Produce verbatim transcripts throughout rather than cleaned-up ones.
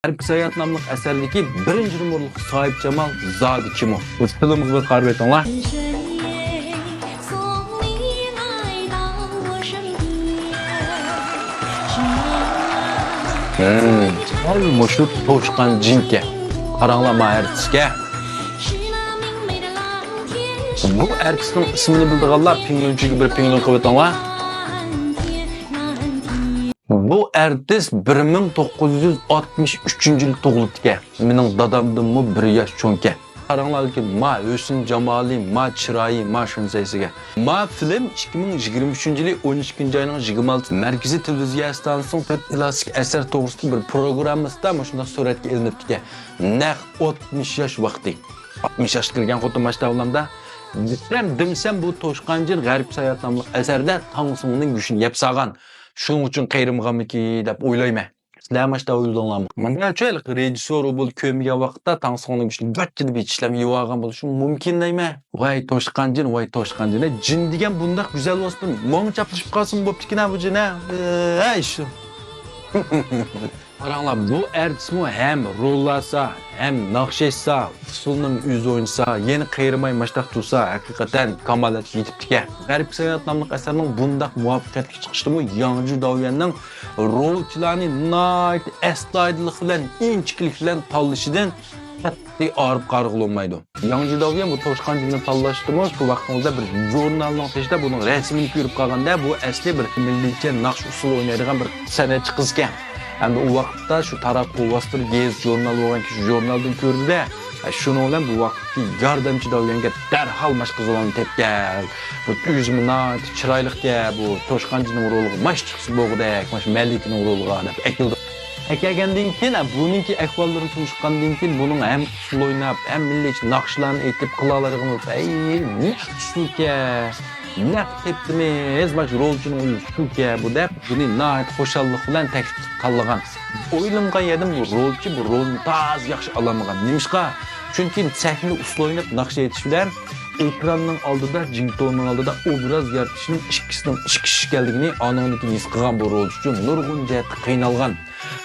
غەربكە ساياھەت ناملىق ئەسەردىكى بىرىنچى نومۇرلۇق ساھىبجامال زادى كىم ئۇ؟ بۇ فىلىمغا بىر قارىۋېتىڭلار. ھە، مۇشۇ توشقان جىنكەن. قاراڭلار، ما ئەرتىسكە. بۇ ئەرتىسنىڭ ئىسمىنى بىلىدىغانلار پىڭلۈنچۈگە بىر پىڭلۈن قىلىۋېتىڭلار. بۇ ئەرتىس بىر مىڭ توققۇز يۈز ئاتمىش ئۈچىنچى يىلى تۇغۇلۇپتىكەن. مېنىڭ دادامدىنمۇ بىر ياش چوڭكەن. قاراڭلاركى، ما ھۆسن جامالى، ما چىرايى، ما شۇنسەيسىگە. ما فىلىم ئىككى مىڭ يىگىرمە ئۈچىنچى يىلى ئون ئىككىنچى ئاينىڭ يىگىرمە ئالتىسى مەركىزىي تېلېۋىزىيە ئىستانسىسىنىڭ تۆت كلاسسىك ئەسەر توغرىسىدىكى بىر پروگراممىسىدا مۇشۇنداق سۈرەتكە ئېلىنىپتىكەن. نەق ئاتمىش ياش ۋاقتى. ئاتمىش ياشقا كىرگەن خوتۇن ماشتا ئالامدا. دېسەم، دېمىسەم، بۇ توشقان جىن غەربكە ساياھەت ناملىق ئەسەردە تاڭسۇڭنىڭ گۆشىنى يەپ سالغان. شۇنىڭ ئۈچۈن قېرىمىغانمىكى دەپ ئويلايمەن. سىلەر ماشتا ئويلىدىڭلارمۇ؟ مانا شۇ ھېلىقى رېژىسسور ئۇ بولۇپ كۆرمىگەن ۋاقىتتا تاڭسۇڭنىڭ گۆشىنى بەك جىددىي بىچىشلەپ يېۋالغان بولۇشى مۇمكىن دەيمەن. ۋاي توشقان جىن، ۋاي توشقان جىن. جىن دېگەن بۇنداق گۈزەل بولسا، ماڭا چاپلىشىپ قالسىمۇ بوپتىكەن بۇ جىن، ھە؟ ھەي شۇ. قاراڭلار، بۇ ئەرتىسمۇ ھەم رول ئالسا، ھەم ناخشا ئېيتسا، ئۇسسۇلنىمۇ ئۆزى ئوينىسا، يەنە قېرىماي ماشتاق تۇرسا، ھەقىقەتەن كامالەتكە يېتىپتىكەن. غەربكە ساياھەت ناملىق ئەسەرنىڭ بۇنداق مۇۋەپپەقىيەتلىك چىقىشىدىمۇ ياڭجى داۋيەننىڭ رولچىلارنى ناھايىتى ئەستايىدىللىق بىلەن، ئىنچىكىلىك بىلەن تاللىشىدىن قەتئىي ئايرىپ قارىغىلى بولمايدۇ. ياڭجى داۋيەن بۇ توشقان جىننى تاللاشتىمۇ، شۇ ۋاقتىڭىزدا بىر ژۇرنالنىڭ تېشىدا بۇنىڭ رەسىمىنى كۆرۈپ قالغاندا، بۇ ئەسلى بىر مىللىيچە ناخشا ئۇسسۇل ئوينايدىغان بىر سەنئەتچى قىز ئىكەن. ئەمدى ئۇ ۋاقىتتا شۇ تاراتقۇ ۋاسىتىلىك گېزىت ژۇرنال بولغانكى، شۇ ژۇرنالدىن كۆردى-دە، شۇنىڭ بىلەن بۇ ۋاقىتتىكى ياردەمچى داۋيەنگە دەرھال ماش قىزلارنى تېپكەن. بۇ ئۆزىمۇ ناھايىتى چىرايلىقكەن، بۇ توشقان جىننىڭ رولىغا ماش چىقسا بولغۇدەك، ماش مەلىكىنىڭ رولىغا دەپ ئەكېلىدۇ. ئەكەلگەندىن كېيىن، ھە، بۇنىڭكى ئەھۋاللىرىنى تونۇشقاندىن كېيىن، بۇنىڭ ھەم ئۇسسۇل ئويناپ، ھەم مىللىيچە ناخشىلارنى ئېيتىپ قىلالايدىغان بولسا، ئەي، نەق ئۇسسۇلكەن، نەق تېپتىمىز، ماش رولچىنىڭ ئۆزى شۇكەن بۇ دەپ، بۇنى ناھايىتى خۇشاللىق بىلەن تەكلىپ تاللىغان. ئويلىمىغان يەردىن بۇ رولچى بۇ رولنى تازا ياخشى ئالالمىغان. نېمىشقا؟ چۈنكى سەھنىدە ئۇسسۇل ئويناپ ناخشا ئېيتىش بىلەن ئېكراننىڭ ئالدىدا، جىڭتوننىڭ ئالدىدا ئوبراز يارىتىشنىڭ ئىككىسىنىڭ ئىككىشى ئىكەنلىكىنى ئانىڭدىن كېيىن ھېس قىلغان بۇ رولچى ئۈچۈن نۇرغۇن جەھەتتە قىينالغان.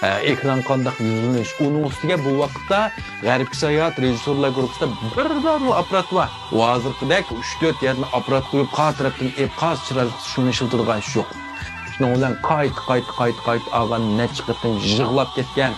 ئە، ئېكران قانداق يۈزلىنىش، ئۇنىڭ ئۈستىگە بۇ ۋاقىتتا غەربكە ساياھەت رېژىسسورلار گۇرۇپپىسىدا بىر دانىلا ئاپپارات بار. ئۇ ھازىرقىدەك ئۈچ تۆت يەردىن ئاپپارات قويۇپ، قايسى تەرەپتىن ئېلىپ، قايسى چىرايلىق شۇنى ئىشلىتىدىغان ئىش يوق. شۇنىڭ بىلەن قايتا، قايتا، قايتا، قايتا ئالغان نەچچە قېتىم يىغلاپ كەتكەن.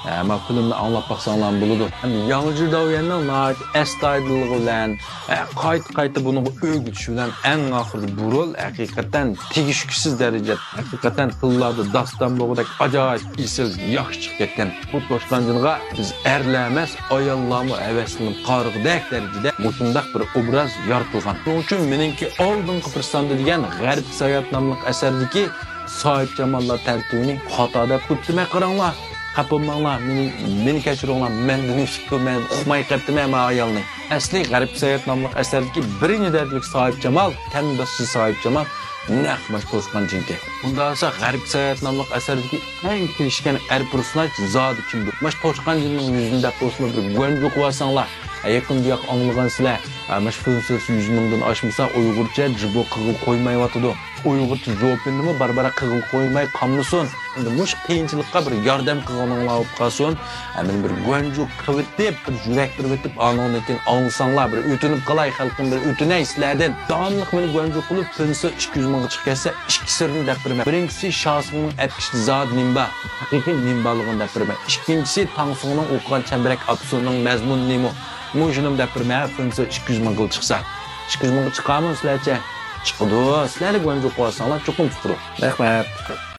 ئەمما فىلىمنى ئاڭلاپ باقساڭلارمۇ بولىدۇ. ھەم ياڭجى داۋيەننىڭ ناھايىتى ئەستايىدىللىقى بىلەن، ئە، قايتا-قايتا بۇنىڭغا ئۆگىتىش بىلەن ئەڭ ئاخىرىدا بۇ رول ھەقىقەتەن تېگىشكۈسىز دەرىجىدە، ھەقىقەتەن تىللاردا داستان بولغۇدەك ئاجايىپ ئېسىل، ياخشى چىقىپ كەتكەن. بۇ توشقان جىنغا بىز ئەرلەر ئەمەس، ئاياللارمۇ ھەۋەسلىنىپ قارىغۇدەك دەرىجىدە مۇشۇنداق بىر ئوبراز يارىتىلغان. شۇنىڭ ئۈچۈن مېنىڭكى ئالدىنقى بىر ساندا دېگەن غەرب ساياھەت ناملىق ئەسەردىكى ساھىبجاماللار تەرتىپىنى خاتا دەپ قويۇپتىمەن، قاراڭلار. خاپا بولماڭلار، مېنى، مېنى كەچۈرۈڭلار، مەندىن ئۆتۈپتۇ، مەن ئۇقماي قېپتىمەن مانا ئايالنى. ئەسلى غەرب ساياھەت ناملىق ئەسەردىكى بىرىنچى دەرىجىلىك ساھىبجامال، تەڭداشسىز ساھىبجامال، نەق ماش توشقان جىنكەن. ئۇنداق بولسا غەرب ساياھەت ناملىق ئەسەردىكى ئەڭ كېلىشكەن ئەر پېرسوناژ زادى كىمدۇر؟ ماش توشقان جىننىڭ يۈزىنى دەپ بولسىمۇ بىر گۇەنجۇ قىلىۋالساڭلار. ھە، يېقىندا ياق ئاڭلىغانسىلەر. ھە، ماش فىلسىفە يۈز مىڭدىن ئاشمىسا ئۇيغۇرچە جىبو قىغىل قويمايۋاتىدۇ. ئۇيغۇرچە زوپىننىمۇ بارا-بارا قىغىل قويماي قالمىسۇن. ئەمدى مۇشۇ قىيىنچىلىققا بىر ياردەم قىلغىنىڭلار بولۇپ قالسۇن. ھە، مېنى بىر گۇەنجۇ قىلىۋېتىپ، بىر يۈرەك بېرىۋېتىپ، ئانىڭدىن كېيىن ئاڭلىساڭلار، بىر ئۆتۈنۈپ قالاي خەلقىم، بىر ئۆتۈنەي سىلەردىن. داۋاملىق مېنى گۇەنجۇ قىلىپ، فىنسا ئىككى يۈز مىڭغا چىقىپ كەتسە، ئىككى سىرنى دەپ بېرىمەن. بىرىنچىسى، شاسىڭنىڭ ئەپكىچىدە زادى نېمە بار؟ ھەقىقىي نېمە بارلىقىنى دەپ بېرىمەن. ئىككىنچىسى، تاڭسۇڭنىڭ ئوقۇغان چەمبىرەك ئاپىسىنىڭ مەزمۇنى نېمە؟ مۇشۇنىمۇ دەپ بېرىمەن، فىنسا ئىككى يۈز مىڭغىلا چىقسا. ئىككى يۈز مىڭغا چىقارمۇ سىلەرچە؟ چىقىدۇ. سىلەرلا گۇەنجۇ قىلىۋالساڭلار چوقۇم چىقىدۇ. رەھمەت.